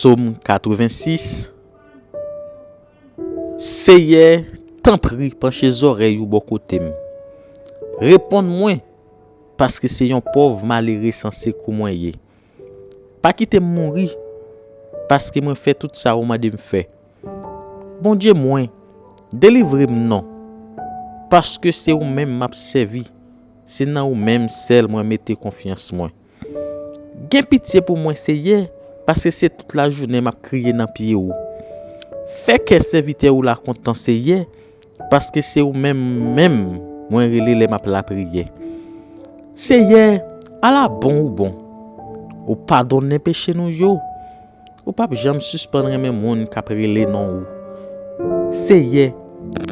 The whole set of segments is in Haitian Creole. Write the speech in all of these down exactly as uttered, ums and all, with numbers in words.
Sòm katrevensis. Seyè, tanpri, panche zòrèy ou bò kote m. Reponn mwen, paske se yon pòv malere san sekou mwen ye. Pa kite m mouri, paske mwen fè tout sa ou mande m fè. Bondye mwen, delivre m non, paske se ou menm m ap sèvi, se nan ou menm sèl mwen mete konfyans mwen. Gen pitye pou mwen, Seyè, paske se tout lajounen m ap kriye nan pye ou. Fè kè sèvitè ou la kontan, Seyè, paske se ou menm, menm, mwen rele lè m ap lapriyè. Seyè, ala bon ou bon. Ou padonnen peche nou yo. Ou p ap janm sispann renmen moun k ap rele non ou. Seyè,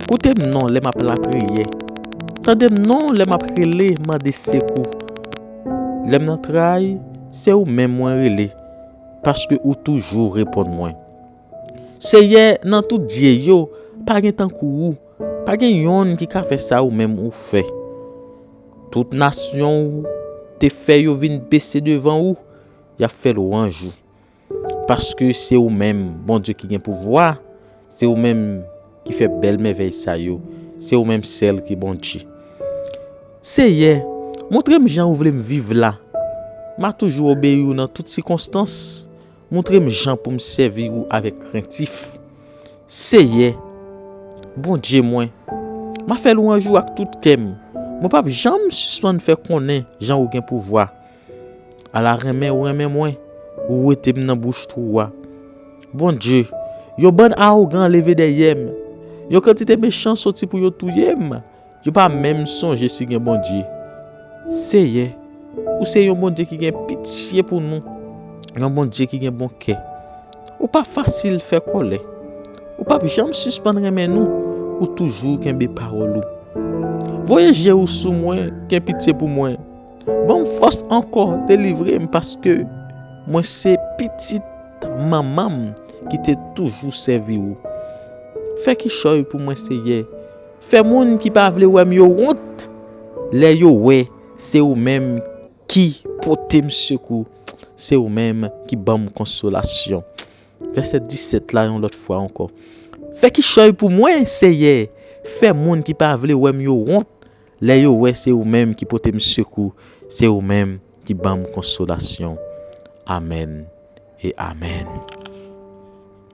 koute m non lè m ap lapriyè. Tande m non lè m ap rele, mande sekou. Lè m nan tray, se ou menm mwen rele, paske ou toujou reponn mwen. Seyè, nan tout dye yo, pa gen tankou ou, pa gen yonn ki ka fè sa ou menm ou fè. Tout nasyon ou te fè yo vin bese devan ou, y ap fè lwanj ou. Paske se ou menm, Bondye ki gen pouvwa, se ou menm ki fè bèl mèvèy sa yo, se ou menm sèl ki Bondye. Seyè, montre m jan ou vle m viv la. M a toujou obeyi ou nan tout sikonstans. Montre m jan pou m sèvi ou avèk krentif. Seyè, Bondye mwen, m a fè lwanj ou ak tout kè m. Mwen p ap janm sispann fè konnen jan ou gen pouvwa. Ala renmen ou renmen mwen, ou wete m nan bouch twou a. Bondye, yon bann awogan leve dèyè m. Yon kantite mechan soti pou yo touye m. Yo pa menm sonje si gen Bondye. Seyè, ou se yon Bondye ki gen pitye pou nou, yon Bondye ki gen bon kè. Ou pa fasil fè kòlè. Ou p ap janm sispann renmen nou, ou toujou kenbe pawòl ou. Voye je ou sou mwen, gen pitye pou mwen. Ban m fòs ankò, delivre m, paske mwen se pitit manman m ki te toujou sèvi ou. Fè kichòy pou mwen, Seyè. Fè moun ki pa vle wè m yo wont lè yo wè se ou menm ki pote m sekou, se ou menm ki ban m konsolasyon. Vèsè disèt la yon lòt fwa ankò. Fè kichòy pou mwen, Seyè. Fè moun ki pa vle wè m yo wont lè yo wè se ou menm ki pote m sekou, se ou menm ki ban m konsolasyon. Amèn e amèn.